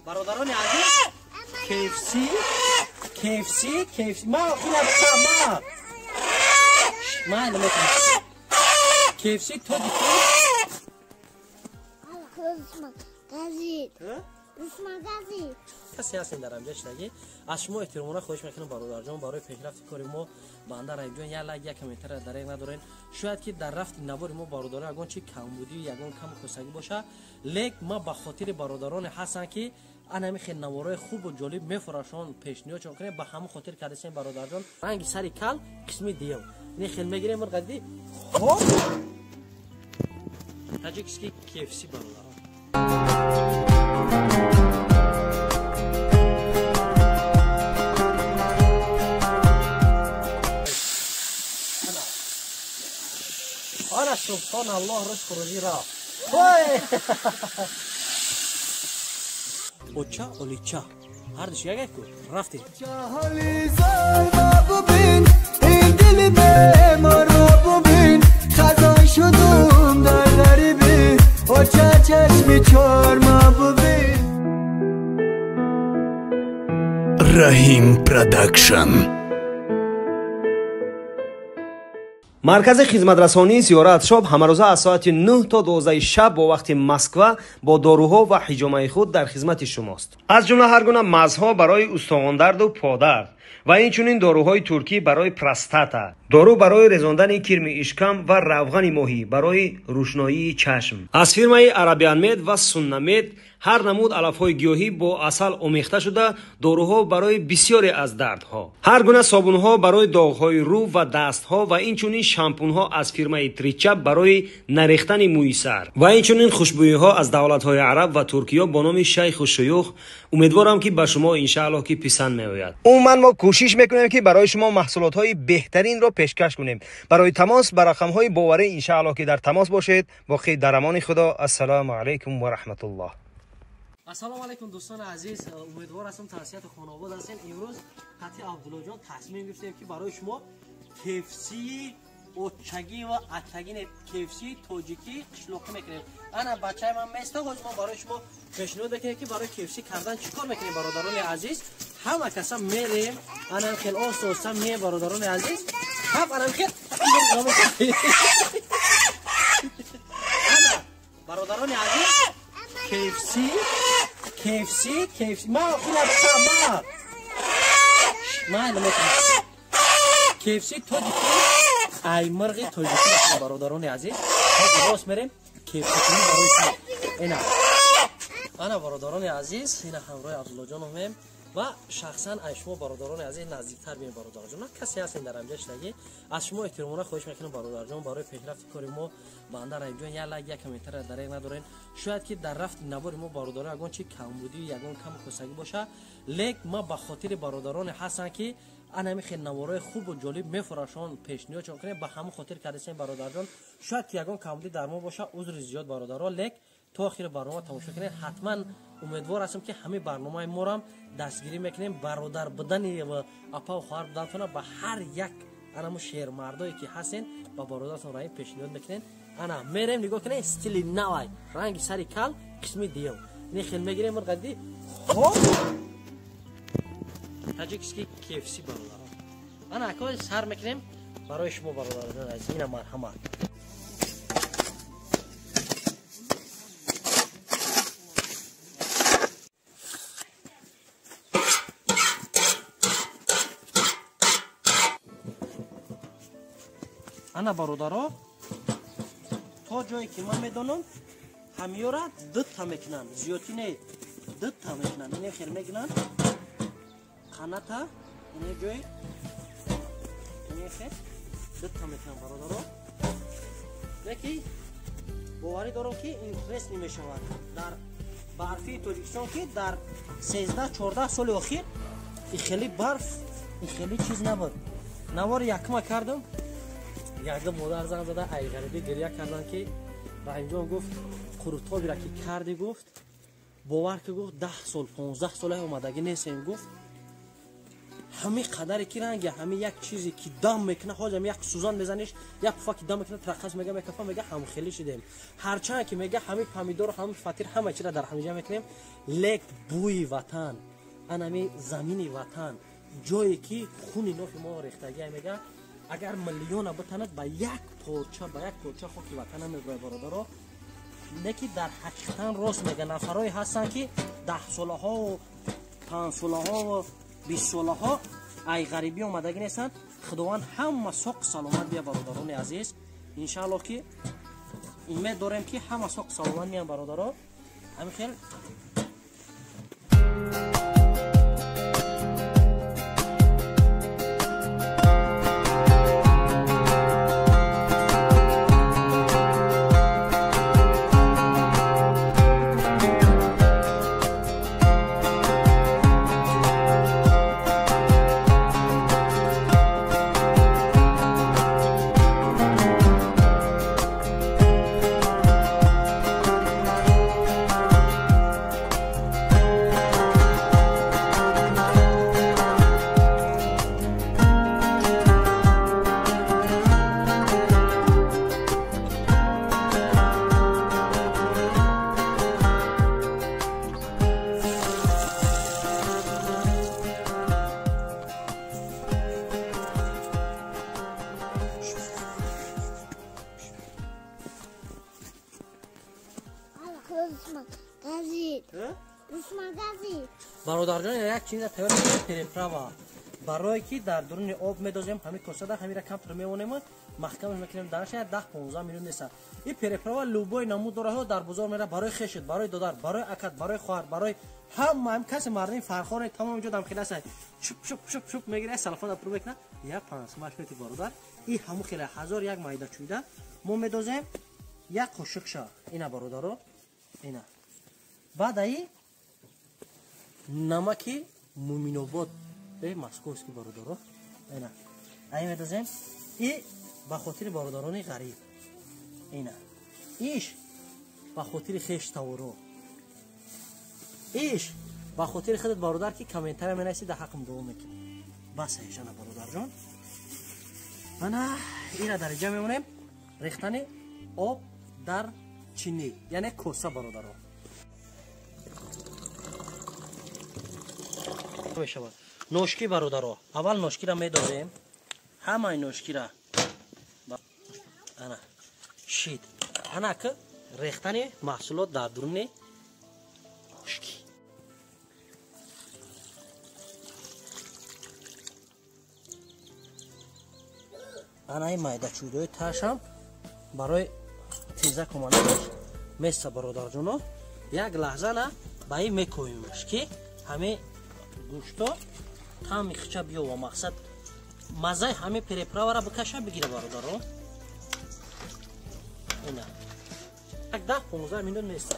Бародарони азиз, KFC, KFC, KFC. Ма ма. Ма намекунам. KFC тоҷикӣ. Касе ҳастем дар ҳамҷа шудагӣ. Аз шумо эҳтиромона хоҳиш мекунам бародарҷон, барои пешрафти кори мо банда Раҳимҷон як лайк, як комментария дареғ надорен. Шояд ки дар рафти навори мо бародарон ягон чи камбудӣ, ягон каму косагӣ боша, лек ма ба хотири бародароне ҳастам ки ана ҳамин хел наворои хубу ҷолиб мефурашон пешниҳодшон кунем, ба ҳамон хотир кардасем бародарҷон. Ранги сари кал қисми дуюм. Не хел мегирем мирғади. Хоп. Таджикский KFC бародарон. Ана субҳоналлоҳ, ризқу рӯзӣ рафт. Оча олича ҳардуш як ку рафтем. Раҳим Продакшн. Маркази хизматрасонии Зиёрат Шоп ҳамарӯза аз соати 9 то 12 шаб бо вақти Москва бо доруҳо ва ҳиҷомаи худ дар хизмати шумост. Аз ҷумла ҳар гуна мазҳо барои устухондарду подард ва инчунин доруҳои туркӣ барои простата, дору барои резондани кирми ишкам ва равғани моҳӣ барои рӯшноии чашм. Аз фирмаи Арабианмед ва Суннамед ҳар намуд алафҳои гиёҳӣ бо асал омехта шуда, доруҳо барои бисёре аз дардҳо, ҳар гуна собунҳо барои доғҳои рӯ ва дастҳо ва инчунин шампунҳо аз фирмаи Тричап барои нарехтани мӯи сар ва инчунин хушбӯиҳо аз давлатҳои араб ва туркиё бо номи Шайху Шуюх. Умедворам, ки ба шумо иншааллоҳ ки писанд меояд. Умуман мо кӯшиш мекунем, ки барои шумо маҳсулотҳои беҳтаринро пешкаш кунем. Барои тамос ба рақамҳои боварӣ иншааллоҳ ки дар тамос бошед. Боқӣ дар амони Худо. Ассалому алайкум ва раҳматуллоҳ. Ассалому алайкум, дӯстони азиз, умедвор ҳастам тансиҳату хонобод ҳастем. Имрӯз қати Абдуллоҷон тасмим гирифтем, ки барои шумо KFC очагӣ ва ачагӣ, KFC тоҷикӣ қишлоқӣ мекунем. Ана бачаи ман места, ҳозир мо барои шумо пешниҳод мекунем, ки барои KFC кардан чӣ кор мекунем. Бародарони азиз, ҳама каса мерем, анам хел оста оста меем. Бародарони азиз, ҳам анам хел. Ана бародарони азиз, KFC, KFC, KFC. Ма ма. Ма намекунам. KFC тоҷикӣ, ай мирғи тоҷикӣ бародарони азиз. Ҳозир рост мерем KFC кунем барои шумо. Ина. Ана бародарони азиз, ина ҳамроҳи Абдуллоҷон омем ва шахсан аз шумо бародарони азиз наздиктар бием. Бародарҷон, касе ҳастем дар ҳамҷа шудагӣ. Аз шумо эҳтиромона хоҳиш мекунам бародарҷон, барои пешрафти кори мо банда Раҳимҷон як лайк, як комментария дареғ надорен. Шояд ки дар рафти навори мо бародарон ягон чи камбудӣ, ягон каму косагӣ боша, лек ма ба хотири бародароне ҳастам ки ана ҳамин хел наворои хубу ҷолиб мефурашон пешниҳодшон кунем, ба ҳамон хотир кардасем. Бародарҷон, шояд ки ягон камбудӣ дар мо боша, узри зиёд бародарон, лек то охири барнома тамошо кунед ҳатман. Умедвор ҳастам, ки ҳамин барномаи морам дастгирӣ мекунем. Бародар будани ва апаву хоҳар будантона ба ҳар як анамо шермардое ки ҳастен, ба бародаратон Раҳим пешниҳод мекунем. Ана мерем, нигоҳ кунем, стили навай, ранги сари кал қисми дуюм. Не хел мегирем мирғади. Хоп. Таджикский KFC бародарон. Ана ако сар мекунем барои шумо, бародарон азиз. Ина марҳамат. Ана бародаро, то ҷое ки ман медонам, ҳамиёра дута мекунанд, зиёдтӣ не, дута мекунанд. Ине хел мекунанд қаната, ине ҷои ине хел дута мекунанд бародаро. Леки боварӣ дорам, ки интересный мешавад. Дар барфии Тоҷикистон, ки дар 13-14 соли охир и хеле барф, и хеле чиз набуд. Навори якма кардам, якда модар зан зада, ай ғарибӣ гиря карданд, ки Раҳимҷон, гуфт, қурутобира ки кардӣ, гуфт, бовар ки, гуфт, 10 сол, 15 сола омадагӣ нестем, гуфт. ҳамин қадаре ки ранги ҳамин як чизе ки дам мекуна, ҳозир як сӯзан мезаниш, як пуфа ки дам мекуна, трақас мега, мекафа, мега ҳамхелӣ шудем. Ҳарчанд ки мега ҳамин помидор, ҳамин фатир, ҳама чизро дар ҳамиҷа мекунем, лек бӯи ватан, анами замини ватан, ҷое ки хуни нофи мо рехтагия, мега агар миллиона битанад ба як порча, ба як порча хоки ватан намебурад бародаро. Не ки дар ҳақиқатан рост мега, нафарое ҳастанд ки 10 солаҳову 5 солаҳову 20 солаҳо ай ғарибӣ омадагӣ нестанд. Худованд ҳама соқ саломат бия, бародарони азиз. Иншааллоҳ ки умед дорем ки ҳама соқ саломат меян, бародаро. Ҳамин хел. Бародарҷон, як чиза тайёр кардем, переправа, барое ки дар дуруни об медозем, ҳамин косада ҳамира камтар мемонем, маҳкамаш мекунем, дараша 10-15 минут неста. И переправа любой намуд дораҳо, дар бозор мера, барои хешет, барои додар, барои акат, барои хоҳар, барои ҳама ҳам касе мардими фархоре тамоми ҷо дамхеласа, чуп чуп чуп чуп мегира, салафона пур мекуна, як пансмаш мети бародар. И ҳаму хеле ҳазор як майда чӯида мо медозем, як қошиқша ина бародаро, ина. Баъд аи намаки Муминобод московский бародаро, ина ай медозем. И ба хотири бародарони ғариб, ина иш ба хотири хеш таворо, иш ба хотири худат бародар, ки комментария менависӣ, дар ҳаққам дуо мекунӣ. Бас ишана бародарҷон, ана ира дар иҷа мемонем. Рехтани об дар чинӣ, яъне коса, бародаро, мешавад. Ношкӣ, бародаро, аввал ношкиро медозем, ҳамаи ношкира ана шид. Ана ки рехтани маҳсулот дар дуруни ношкӣ. Анаи майдачӯдои ташам барои тезак омаданаш меса, бародарҷоно. Як лаҳза на ба ин мекоҳимаш, ки ҳамин гӯшто таъми хича биёва, мақсад маззаи ҳамин переправара бикаша, бигира, бародаро. Ина як 10-15 минут места.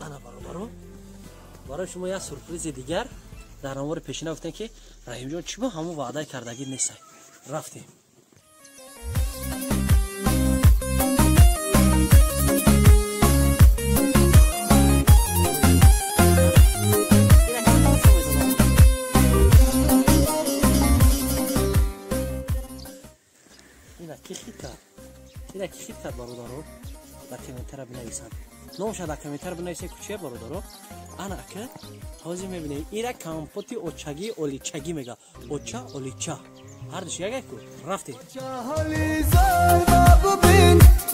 Ана бародаро, барои шумо як сюрпризи дигар. Дар навори пешина гуфтем, ки Раҳимҷон, чӣ бо ҳамон ваъдаи кардагӣ нестай? Рафтем. Ина ки хит кард, ина ки хит кард, бародаро, дар комментара бинависанд номша, дар комментара бинависед кучия, бародаро. Ана ака ҳозир мебинем, ира компоти очагӣ, оличагӣ мега, оча, олича, ҳардуш як ку. Рафтем.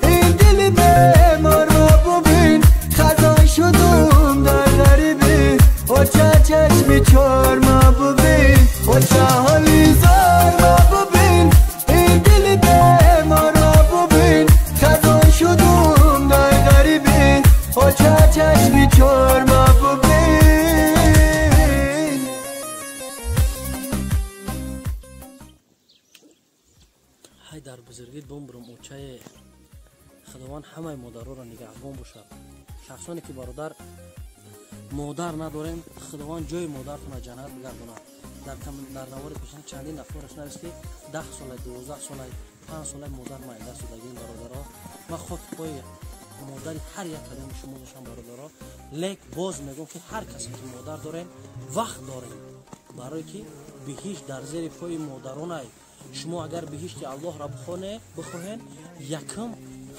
این دل بیمار را ببین، خزان شدم در غریبی، اوچه چشمی چار ما ببین، اوچه حالی زار ما ببین، این دل بیمار را ببین، خزان شدم در غریبی، اوچه چشمی چار ما ببین. Ҳай дар бузургӣ бумбурум очае. Худованд ҳамаи модароро нигаҳбон бошад. Шахсоне ки бародар модар надорем, Худованд ҷои модартона ҷаннат бигардонад. Дар навори пешина чандин нафараш навист, ки 10 солай, 12 солай, 5 солай модар майда шудагин. Бародаро, ма хоки пои Модари ҳар як кадоми шумо бошам бародаро. Лек боз мегӯм ки ҳар касе ки модар дорем, вақт дорем. Барое ки биҳишт дар зери пои модаронай. Шумо агар биҳишти Аллоҳро бихоҳед, якум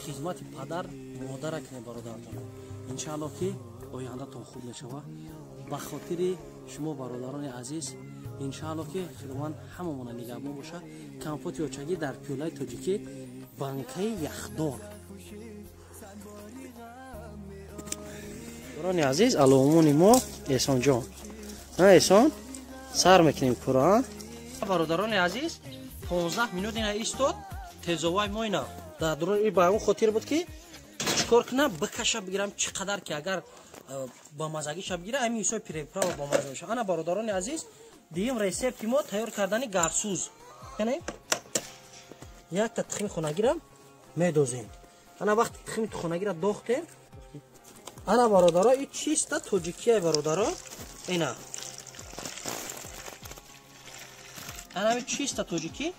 хизмати падар модара кунед бародарҷон. Иншааллоҳ ки ояндатон хуб мешавад. Ба хотири шумо бародарони азиз, иншааллоҳ ки Худованд ҳамамона нигаҳбон бошад. Компоти очагӣ дар пиёлаи тоҷикӣ, банкаи яхдор. Бародарони азиз, алоҳумони мо Эҳсонҷон. Эҳсон, сар мекунем кура. Бародарони азиз, 15 минут ина истод, тезовай мо ина. Дар дурун ба он хотир буд ки чикор кунам, бикаша бигирам, чӣ қадар ки агар ба мазагиша бигира, ҳамин ҳисоби приправа ба маза мешавад. Ана бародарони азиз, дуюм рецепти мо тайёр кардани гарсуз. Яъне якта тухми хонагира медозем. Ана вақти тухми хонагира дохтем, ана бародаро, ин чиста тоҷикия бародаро, ина. Ана ҳамин чиста тоҷикӣ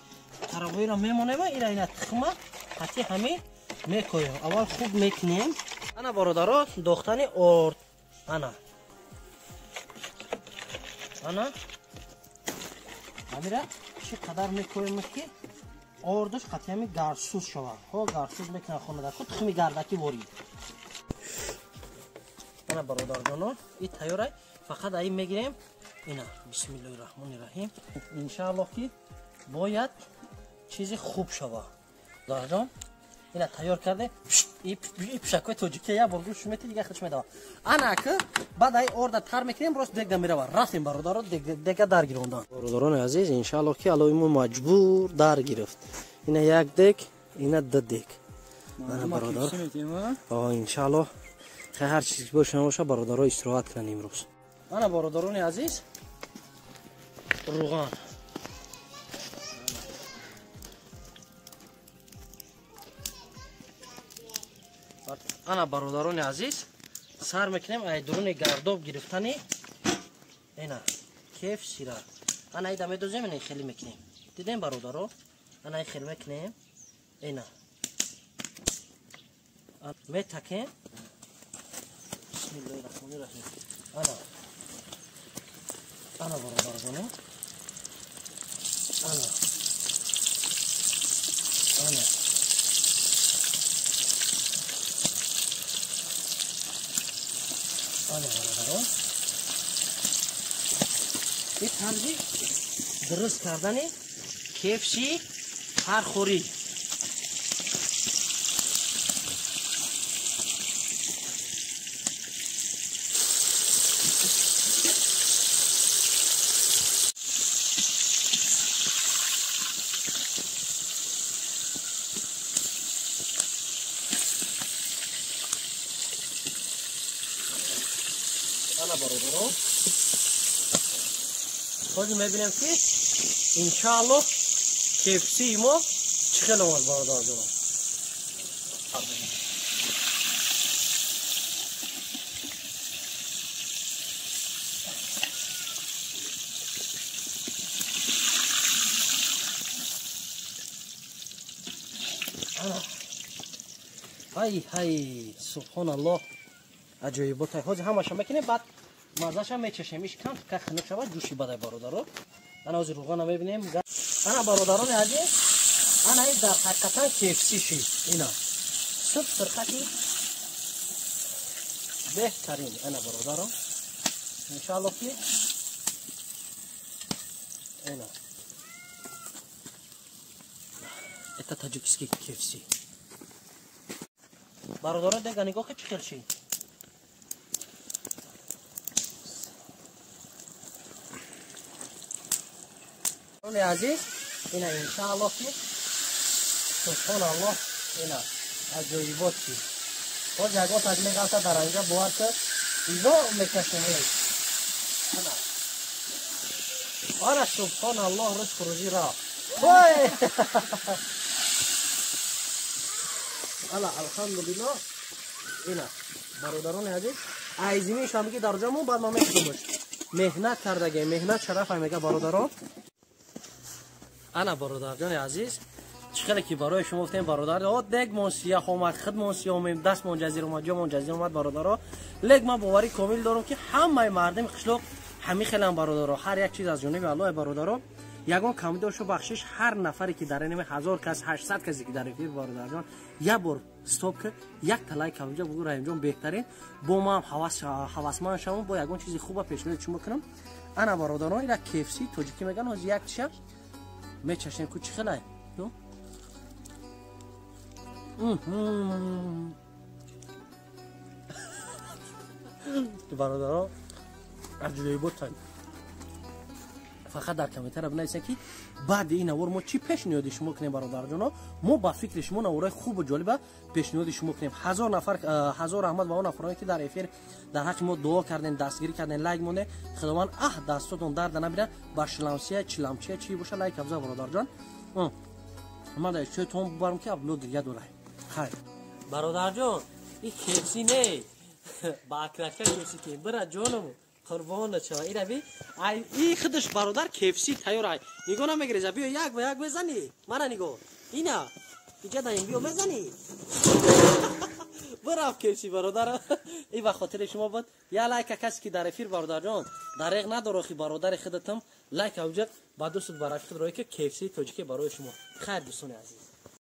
таравоиро мемонем, ира ина тухма ҳати ҳамин мекоем. Аввал хуб мекунем. Ана бародаро, дохтани орд. Ана. Ана. Ҳамира чӣ қадар мекоем ки ордаш қати ҳамин гарсуз шавад. Ҳо гарсуз мекунад хонадаку тухми гардакӣ ворид. Ана бародарҷоно, ин тайёрай. Фақат аин мегирем. Ина бисмиллоҳир раҳмонир раҳим. Иншааллоҳ ки бояд чизи хуб шавад. Бародарҷон, ина тайёр карде. И пушакҳои тоҷикия як бор гӯш мети, дигар худш медавад. Ана ака баъд ай орда тар мекунем, рост дегда меравад. Рафтем бародаро, дега дар гирондан. Бародарони азиз, иншааллоҳ ки аллоҳи мо маҷбур дар гирифт. Ина як дег, ина ду дег. Ана бародар. Иншааллоҳ ҳар чиз боша набоша, бародаро истироҳат кунанд имрӯз. Ана бародарони азиз, руған. Ана бародарони азиз, сар мекунем ай дуруни гардоб гирифтани ина кеф сира. Ана ида медозем, ина хеле мекунем. Дидем бародаро? Ана и хеле мекунем. Ина метакем. Бисмиллоҳир раҳмонир раҳим. Ана ана бародарҷоно, ана ана ана бародарон, ин тарзи дуруст кардани кефши ҳархӯрӣ. Ана бародарон, ҳозир мебинем ки иншааллоҳ кефсии мо чӣ хел омад бародарҷонон. Ҳай ҳай, субҳоналлоҳ, аҷоиботай. Ҳозир ҳамаша мекунем, баъд мазаша мечашем. Иш кам ка хунук шавад, ҷӯши бадай бародаро. Ана ҳозир руғана мебинем. Ана бародарони азиз, ана ин дар ҳақиқатан кефси шид. Ина суб сирхати беҳтарин. Ана бародаро, иншааллоҳ ки ина это таджикский кефси. Бародаро, дега нигоҳ ки чӣ хел шид. Азиз, ина иншааллоҳ ки субҳоналлоҳ, ина аҷоибот шид. Боз ягон таж меғалта дар анҷа бовар ки изо мекашем. Ана ана субҳоналлоҳ, ризқу рӯзӣ рафт. Ой! Ана алҳамдулиллоҳ. Ина бародарони азиз, айзимин шамги дар ҷамон баъд ман мекунамш. Меҳнат кардагем, меҳнат шараф мега бародарон. Ана бародарҷони азиз, Чӣ хеле ки барои шумо гуфтем, бародар, дегмон сиях омад, худмон сиёҳ омем, дастмон ҷазир омад, ҷомон ҷазир омад, бародаро. Лек ман боварӣ комил дорам, ки ҳамаи мардими қишлоқ ҳамин хелам, бародаро. Ҳар як чиз аз ҷониби Аллоҳ, бародаро. Ягон камидошу бахшиш ҳар нафаре ки дар инами 1000 кас, 800 касе ки дар эфир, бародарҷон, як бор стоп ки як талай камиҷа бугу: «Раҳимҷон беҳтарин». Бо ман ҳавасманд шавам, бо ягон чизи хуба пешниҳоди шумо кунам. Ана, бародарон, ира KFC тоҷикӣ меган. Ҳозир як чиша мечашем ку, чӣ хелай. Бародаро, аҷоибот. Фақат дар комментария бинависед, ки баъди ин навор мо чӣ пешниҳоди шумо кунем. Бародарҷоно, мо ба фикри шумо навораи хубу ҷолиба пешниҳоди шумо кунем. 1000 нафар, ҳазор раҳмат ба он нафароне, ки дар эфир дар ҳаққи мо дуо кардем, дастгирӣ кардем, лайк монде. Худованд дастотон дарда набинад. Ба шиламсия чиламчия чӣ боша, лайк афзал, бародарҷон. Ман дар чӯтон бубарам, ки Абдулло дигар дорай. Хайр, бародарҷон, и KFC не, ба акрашка KFC ки бира, ҷонам, қурбона чава. Ира би, ай и худаш, бародар, KFC тайёр. Ай нигоҳ намегиреза. Биё, як ба як мезани мана, нигоҳ, ина иҷа даим, биё, мезани. Бирафт KFC, бародар. И ба хотири шумо буд. Я лайка касе ки дар эфир, бародарҷон, дареғ надорохи, бародари худатам, лайк авҷа ба дӯстут, ба рафиқат рое ки KFC тоҷикӣ барои шумо. Хайр, дӯстони азиз.